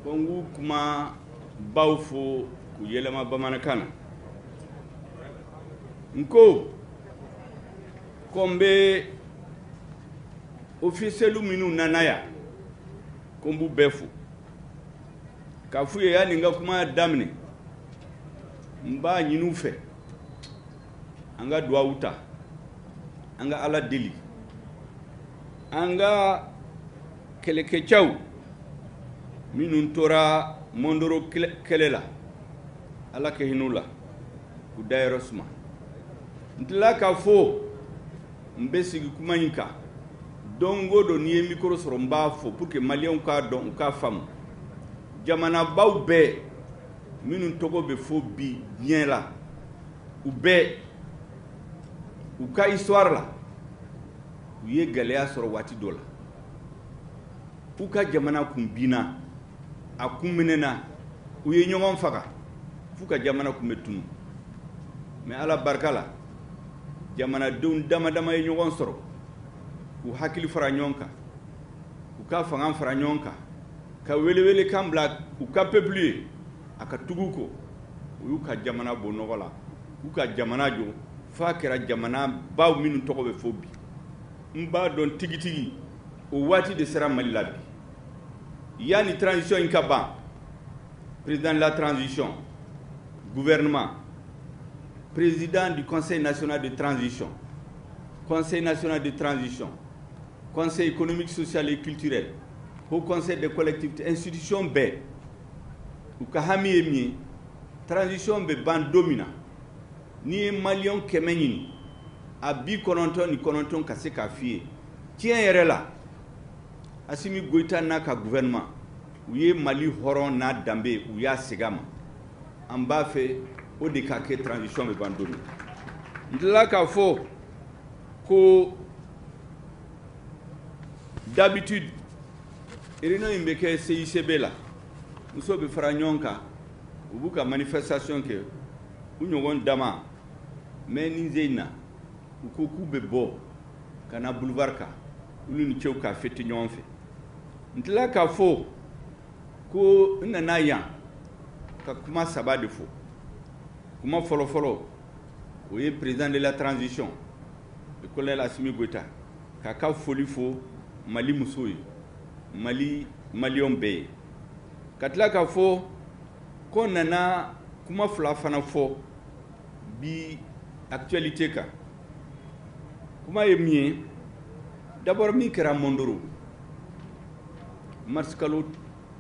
Ko n k'u kuma baw fo k'u yɛlɛma bamanankan na. N ko n bɛ ofisɛliw minnu nana yan, ko n b'u bɛɛ fo k'a f'u ye, yanni n ka kuma daminɛ, n b'a ɲini u fɛ, an ka duwawu ta, an ka Ala deli, an ka kɛlɛkɛcɛw minnu tora Mondoro kɛlɛ la, Ala ka hinɛ u la k'u dayɔrɔ suma. N tilala k'a fɔ, n bɛ sigi kuma in kan don o don, n'i ye micro sɔrɔ, n b'a fɔ pour que Maliyɛnw k'a dɔn, u k'a faamu. Jamanabaw bɛɛ minnu tɔgɔ bɛ fɔ bi diɲɛ la, u bɛɛ u ka histoire la, u ye gɛlɛya sɔrɔ waati dɔ la, u ka jamana kun binna, a kun minɛna, u ye ɲɔgɔn faga f'u ka jamana kun bɛ tunu. Mais Ala barika la, jamanadenw dama dama ye ɲɔgɔn sɔrɔ k'u hakili fara ɲɔgɔn kan, k'u ka fanga fara ɲɔgɔn kan, ka welewelekan bila u ka peuple ye a ka tugu kɔ. U y'u ka jamana bɔ nɔgɔ la, k'u ka jamana jɔ f'a kɛra jamana baw minnu tɔgɔ bɛ fɔ bi. N b'a dɔn tigitigi o waati de sera Mali la bi. Yanni transition in ka ban, président de la transition, gouvernement, président du Conseil national de transition, Conseil national de transition, Conseil économique, social et culturel, Haut Conseil des collectivités, institution bɛɛ, u ka hami ye min ye, transition bɛ ban don min na, n'i ye Maliyɛn 100 ɲini, a 99 ka se k'a f'i ye tiɲɛ yɛrɛ la, Assimi Goïta n'a ka gouvernement, u ye Mali hɔrɔn n'a danbe, u y'a segin a ma. An b'a fɛ o de ka kɛ transition bɛ ban don min. N tilala k'a fɔ ko d'habitude réunion in bɛ kɛ CICB la, musow bɛ fara ɲɔgɔn kan, u b'u ka manifestation kɛ u ɲɔgɔn dama. Mais nin sen in na, u ko k'u bɛ bɔ ka na boulevard kan, olu ni cɛw k'a fêter ɲɔgɔn fɛ. N tilala k'a fɔ ko n nana yan ka kuma saba de fɔ. Kuma fɔlɔfɔlɔ, o ye président de la transition, le colonel Assimi Goïta, k'a ka foli fo Mali musow ye, Mali Maliyɛnw bɛɛ ye. Ka tila k'a fɔ ko n nana kuma fila fana fɔ bi actualité kan. Kuma ye min ye, d'abord, min kɛra Mondoro mars kalo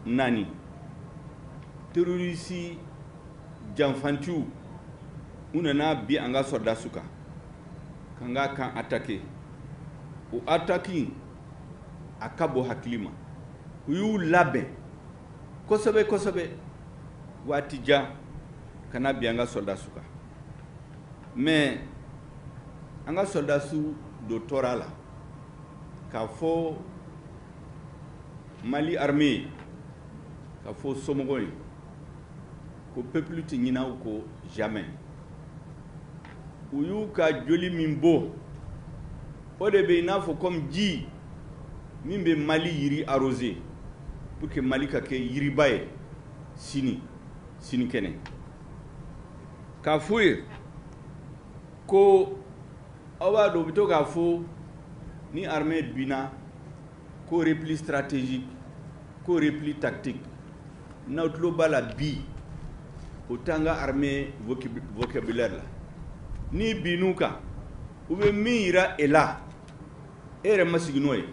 4, terroriste janfantiw, u nana bi an ka sɔrɔdasiw kan, k'an ka kan attaquer. O attaque in, a ka bon hakili ma. U y'u labɛn kosɛbɛ kosɛbɛ waati jan ka na bi an ka sɔrɔdasiw kan. Mais an ka sɔrɔdasiw dɔ tora a la k'a fɔ Mali armée ye, k'a fɔ somɔgɔw ye ko peuple tɛ ɲinɛ u kɔ jamais. U y'u ka joli min bɔ, o de bɛ i n'a fɔ comme ji min bɛ Mali yiri arroser pour que Mali ka kɛ yiriba ye sini sinikɛnɛ. K'a f'u ye ko aw b'a dɔn, u bɛ to k'a fɔ ni armée binna ko repli stratégique, ko repli tactique. N'aw tulo b'a la bi, o t'an ka armée vocabulaire la. N'i binn'u kan, u bɛ min yira e la, e yɛrɛ ma sigi n'o ye.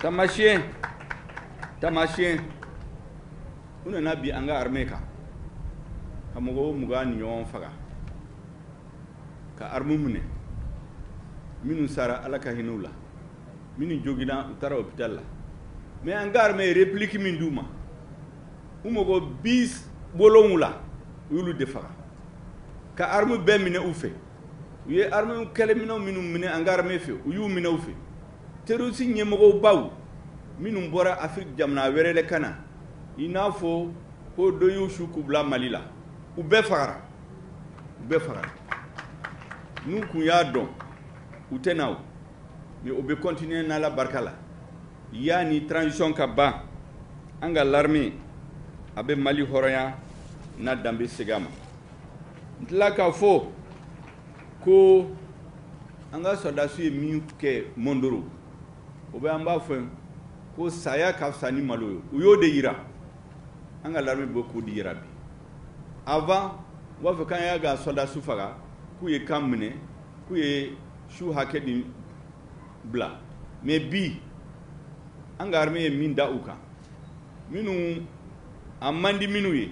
Taamasiyɛn, taamasiyɛn, u nana bi an ka armée kan ka mɔgɔw 20 ni ɲɔgɔn faga, ka arme minɛ. Minnu sara, Ala ka hinɛ u la. Minnu joginna, u taara hôpital la. Mais an ka armée ye réplique min d'u ma, u mɔgɔ 70, u y'olu de faga, ka arme bɛɛ minɛ u fɛ. U ye arme kɛlɛminɛw minnu minɛ an ka armée fɛ, u y'u minɛ u fɛ. Terroriste ɲɛmɔgɔbaw minnu bɔra Afrique jamana wɛrɛ de ka na, i n'a fɔ ko dɔ y'u su k'u bila Mali la, u bɛɛ fagara, u bɛɛ fagara. N'u kun y'a dɔn, u tɛ na o. Mais o bɛ continuer n'Ala barika la. Yanni transition ka ban, an ka l'armée A bɛ Mali hɔrɔnya n'a danbe segin a ma. N tila k'a fɔ ko an ka sɔrɔdasiw ye min kɛ Mondoro, o bɛ an b'a fɔ ko saya ka fisa ni malo ye. U y'o de yira, an ka l'armée bɛ k'o de yira bi. Avant, u b'a fɔ k'an y'a ka sɔrɔdasiw faga, k'u ye kan minɛ, k'u ye su hakɛ di bila. Mais bi, an ka armée ye min da u kan, minnu a man di minnu ye,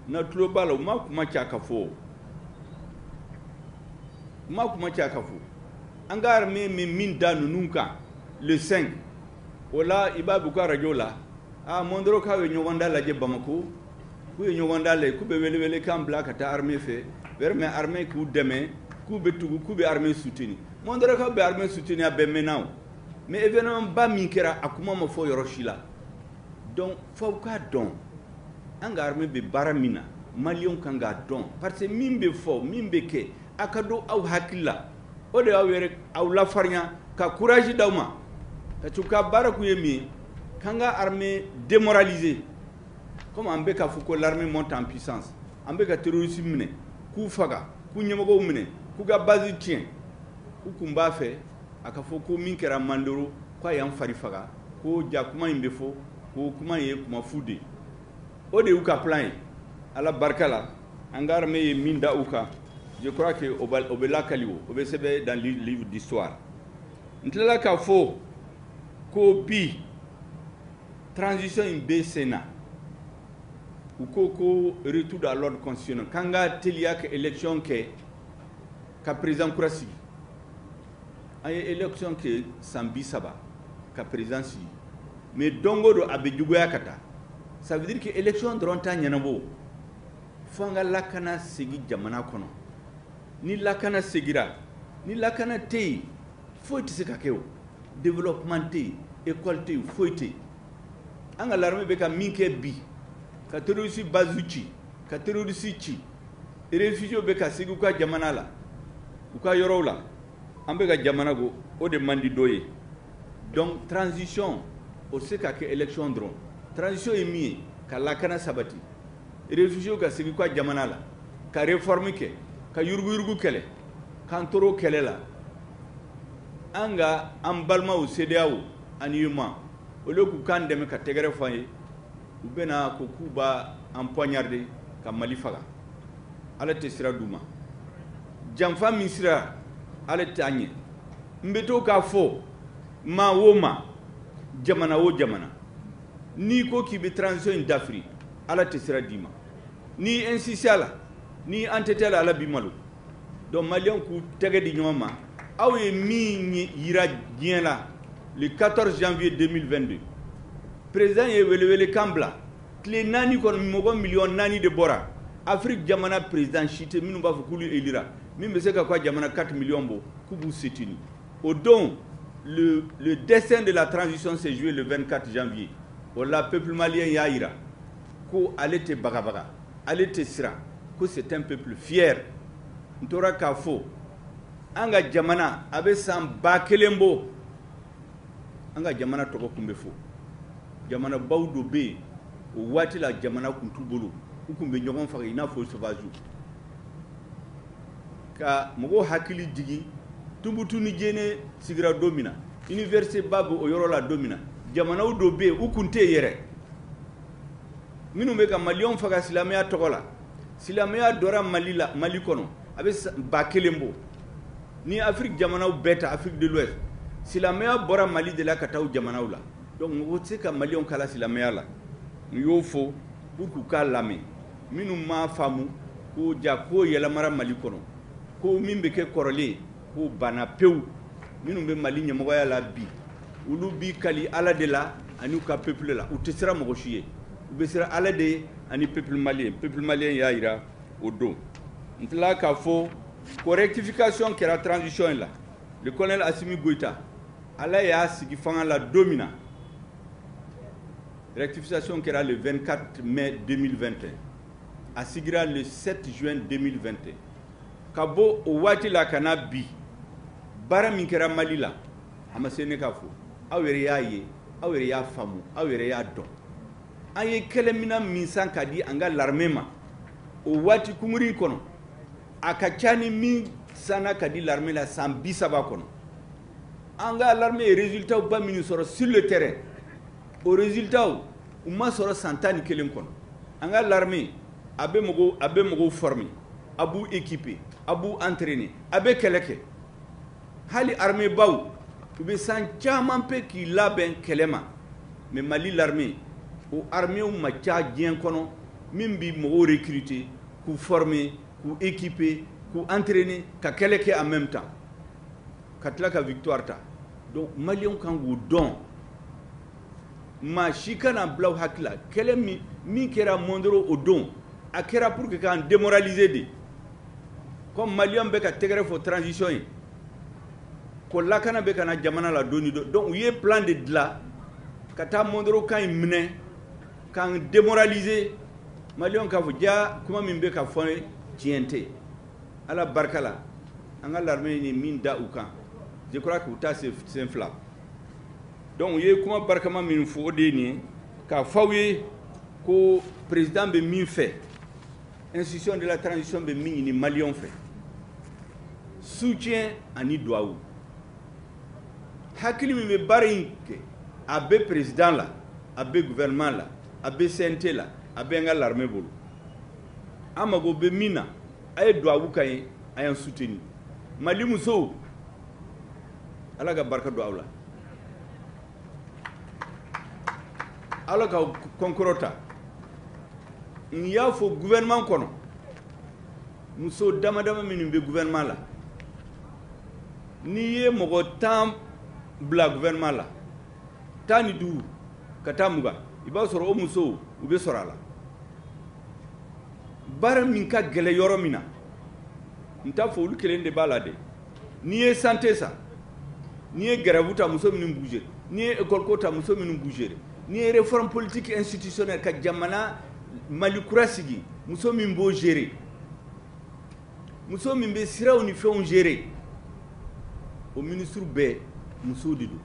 na tulo b'a la, u ma kuma ca ka fɔ, u ma kuma ca ka fɔ. An ka armée min da ninnu kan le 5, o la i b'a b'u ka radio la, a Mondoro k'aw ye ɲɔgɔn da lajɛ Bamako, k'u ye ɲɔgɔn da lajɛ, k'u bɛ wele kan bila ka taa armée fɛ, vraiment armée k'u dɛmɛ, k'u bɛ tugu, k'u bɛ armée soutenir. Mondoro k'aw bɛ armée soutenir, a bɛɛ mɛnna o. Mais événement ba min kɛra, a kuma ma fɔ yɔrɔ si la. Donc f'aw k'a dɔn, an ka armée bɛ baara min na, Maliyɛnw kan k'a dɔn, parce que min bɛ fɔ, min bɛ kɛ, a ka don aw hakili la, o de y'aw yɛrɛ aw lafarinya ka courage d'aw ma. Parce que u ka baara kun ye min ye, k'an ka armée démoraliser. Comme an bɛ k'a fɔ ko l'armée monte en puissance, an bɛ ka terroriste minɛ k'u faga, k'u ɲɛmɔgɔw minɛ, k'u ka base tiɲɛ, u kun b'a fɛ a ka fɔ ko min kɛra Mandoro, k'a y'an fari faga, ko ja kuma in bɛ fɔ, ko kuma in ye kuma fu de ye. O de y'u ka plan ye. Ala barika la, an ka armée ye min da u kan, je crois que o bɛ lakali, o bɛ sɛbɛn dans livre d'histoire. N tilala k'a fɔ ko bi transition in bɛ sen na, u ko ko retour à l'ordre constitutionnel, k'an ka teliya ka élection kɛ ka président kura sigi. An ye élection kɛ san 30 ka président sigi, mais don o don a bɛ juguya ka taa. Ça veut dire que élection dɔrɔn t'a ɲɛnabɔ, fo an ka lakana segin jamana kɔnɔ. Ni lakana segira, ni lakana tɛ yen, foyi tɛ se ka kɛ. O développement tɛ yen, école tɛ yen, foyi tɛ yen. An ka l'armée bɛ ka min kɛ bi, ka terroriste base ci, ka terroriste ci, réfugiés bɛ ka segin u ka jamana la, u ka yɔrɔw la, an bɛ ka jamana ko, o de man di dɔ ye. Donc transition o tɛ se ka kɛ élection dɔrɔn. Transition ye min ye, ka lakana sabati, réfugiés ka segin u ka jamana la, ka réforme kɛ, ka yuruguyurugu kɛlɛ. K'an tor'o kɛlɛ la, an ka an balimaw CEDEAO ani UEMOA, au lieu k'u k'an dɛmɛ ka tɛgɛrɛ fɔ an ye, u bɛna ko k'u b'a an poignarder ka Mali faga. Ala tɛ sira d'u ma. Janfa min sira, Ala t'a ɲɛ. N bɛ to k'a fɔ, maa o maa, jamana o jamana, n'i ko k'i bɛ transition in dafiri, Ala tɛ sira d'i ma. N'i insisté a la, n'i entêté a la, Ala b'i malo. Donc Maliyɛnw k'u tɛgɛ di ɲɔgɔn ma. Aw ye min yira diɲɛ la le 14 janvier 2022, président ye welewelekan bila, tile 4 kɔnɔ, mɔgɔ miliyɔn 4 de bɔra. Afrique jamana président si tɛ minnu b'a fɔ k'olu élira min bɛ se ka ka jamana 4 millions bɔ k'u b'u soutenir o don. Le destin de la transition s'est joué le 24 janvier. O la, peuple malien y'a yira ko ale tɛ bagabaga, ale tɛ siran, ko c'est un peuple fier. N tora k'a fɔ, an ka jamana a bɛ san 1000 bɔ, an ka jamana tɔgɔ tun bɛ fɔ. Jamanabaw dɔ bɛ yen, o waati la jamana tun t'u bolo, u tun bɛ ɲɔgɔn faga i n'a fɔ sauvage. Ka mɔgɔw hakili jigin, Tunbutu ni Jene sigira don min na, université ba bɛ o yɔrɔ la don min na, jamanaw dɔ bɛ yen, u kun tɛ yen yɛrɛ, minnu bɛ ka Maliyɛnw faga silamɛya tɔgɔ la. Silamɛya dɔra Mali la, Mali kɔnɔ, a bɛ 1000 bɔ. Ni Afrique jamanaw bɛɛ ta, Afrique de l'Ouest, silamɛya bɔra Mali de la ka taa o jamanaw la. Donc mɔgɔ tɛ se ka Maliyɛnw kala silamɛya la. N y'o fɔ pour k'u k'a lamɛn, minnu m'a faamu ko ja ko yɛlɛmara Mali kɔnɔ, ko min bɛ kɛ kɔrɔlen k'o banna pewu. Minnu bɛ Mali ɲɛmɔgɔya la bi, olu b'i kali Ala de la ani u ka peuple la. U tɛ siran mɔgɔ si ye, u bɛ siran Ala de ye ani peuple malien. Peuple malien y'a yira o don. N tilala k'a fɔ ko rectification kɛra transition in la. Le colonel Assimi Goïta, Ala y'a sigi fanga la don min na, rectification kɛra le 24 mai 2021, a sigira le 7 juin 2021. Ka bɔ o waati la ka na bi, baara min kɛra Mali la, a ma se ne ka fɔ. Aw yɛrɛ y'a ye, aw yɛrɛ y'a faamu, aw yɛrɛ y'a dɔn. An ye kɛlɛminan min san k'a di an ka l'armée ma o waati kunkurunin kɔnɔ, a ka ca ni min sanna ka di l'armée la san 30 kɔnɔ. An ka l'armée ye résultat ba minnu sɔrɔ sur le terrain, o résultat u ma sɔrɔ san 11 kɔnɔ. An ka l'armée a bɛ mɔgɔw former, a b'u équiper, a b'u entraîner, a bɛ kɛlɛ kɛ. Hali armée baw, u bɛ san caman pe k'i labɛn kɛlɛ ma, mais Mali l'armée, o armée ma ca diɲɛ kɔnɔ min bi mɔgɔw recruter, k'u former, k'u équiper, k'u entraîner, ka kɛlɛ kɛ en même temps, ka tila ka victoire ta. Donc Maliyɛnw kan k'o dɔn. Maa si kana bila u hakili la, kɛlɛ min kɛra Mondoro o don, a kɛra pour que k'an démoraliser de. Comme Maliyɛnw bɛ ka tɛgɛrɛ fɔ transition ye ko lakana bɛ ka na jamana la doni don, donc u ye plan de dilan ka taa Mondoro kan in minɛ k'an démoraliser. Maliyɛnw k'a fɔ ja kuma min bɛ ka fɔ tiɲɛ tɛ. Ala barika la, an ka l'armée ni min da u kan, je crois que u t'a sen fila. Donc u ye kuma barikama min fɔ, o de ye nin ye, k'a fɔ aw ye ko président bɛ min fɛ, institution de la transition bɛ min ɲini Maliyɛnw fɛ, soutien ani duwawu. Hakili min bɛ baara in kɛ, a bɛ président la, a bɛ gouvernement la, a bɛ CNT la, a bɛ an ka l'armée bolo. An mago bɛ min na, a ye duwawu k'an ye, a y'an soutenir. Mali musow, Ala ka barika don aw la, Ala ka kɔnkɔrɔta. N y'a fɔ, gouvernement kɔnɔ, muso dama dama minnu bɛ gouvernement la, n'i ye mɔgɔ 10 bila gouvernement la, 15 ka taa 20, i b'a sɔrɔ o musow u bɛ sɔrɔ a la. Baara min ka gɛlɛ yɔrɔ min na, n t'a fɔ olu kelen de b'a la dɛ. N'i ye santé sa, n'i ye grève ta, muso minnu b'u gérer, n'i ye école ko ta, muso minnu b'u gérer, n'i ye réforme politique institutionnelle ka jamana Mali kura sigi, muso min b'o gérer, muso min bɛ siraw ni fɛnw gérer, o ministre bɛɛ musow de don.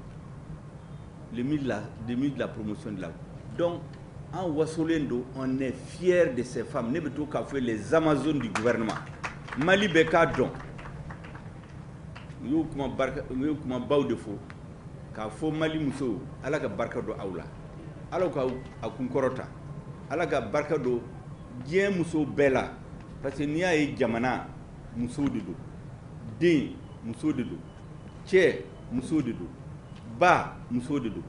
Le ministre de la promotion de la, donc an wasolen don, on est fier de ces femmes. Ne bɛ to k'a fɔ, les amazones du gouvernement, Mali bɛɛ k'a dɔn. U y'o kuma barika, u y'o kumabaw de fɔ k'a fɔ Mali musow, Ala ka barika don aw la, Ala ka a kunkɔrɔta, Ala ka barika don diɲɛ musow bɛɛ la, parce que n'i y'a ye, jamana musow de don, den muso de don, cɛ muso de don, ba muso de don.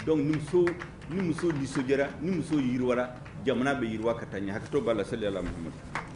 Donc ni muso nisɔndiyara, ni muso yiriwara, jamana bɛ yiriwa ka taa ɲɛ. Hakɛto b'a la. Sali ala Muhamadu.